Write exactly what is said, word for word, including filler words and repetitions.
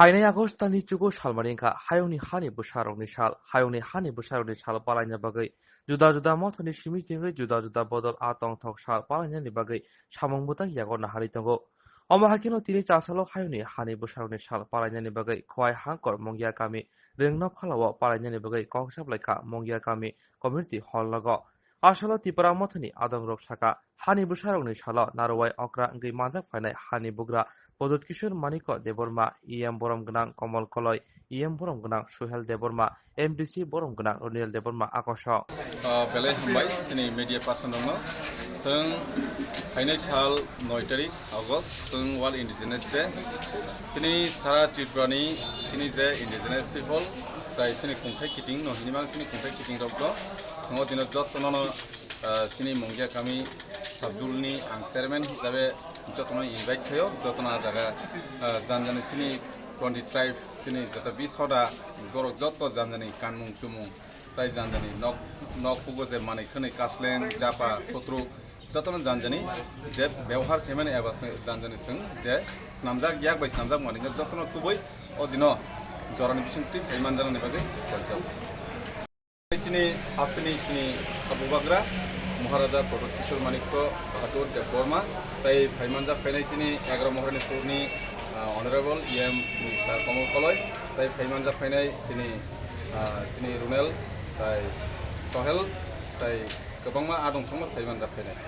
Phainai August talni chugo salmani wngkha hayungni hani bwsarokni sal. Hayungni hani bwsarokni sal palaina bagwi juda juda mothani simi tingwi juda juda bodol a tongthok sal palainani bagwi samung bwtang yago naharwi tongo. Omo hai kheno tini chasalo hayungni hani bwsarokni sal palainani bagwi Khowai Hangkor Mongia kami Rwngno phalao palainani bagwi kok saplaikha Mongia kami community hall nogo. Asalo Tipra mothani adongrok saka, hani bwsarokni salo narwai okra wngwi manjak phainai hani bugra Pradyut Kishore Manikya Debbarma, E M borom gwnang Komol Koloi, E M borom gwnang Suhel Debbarma, M D C borom gwnang Runil Debbarma akosok. Ah, belai hambai chini media person rokno. Chwng phainai sal noi tarik August, chwng World Indigenous Day. Chini sara Tripura ni chini je indigenous people, tai chini kungthai kiting no hinima chini kungthai kiting rok do. Chwng o dino jotto no, ah, chini Mongia kami subjul ni ang chairman hisabe jotto no invite khayo, jotto no ah jaga, ah, jan jani chini twenty tribe chini jata bis hoda borok jotto jan jani kanmung chumung tai jan jani nok, nok pugo je manwi khwnwi kasleng, japa, khutruk, jotono jan jani je bebohar khaimani eba se jan jani chwng je snamjak yak bai snamjak manwi jotono kubui o dino jorani bisingtwi phai manjaknani bagwi koijak. Chini hasteni chini Bubagra Maharaja Pradyut Kishore Manikya Bahadur Debbarma tai phai manjak phainai chini Egaromohor ni purni, ah, Honorable E M Sir Komol Koloi tai phai manjak phainai chini, ah, chini Runel tai Sohel tai kwbangma adong songma phai manjak phainai.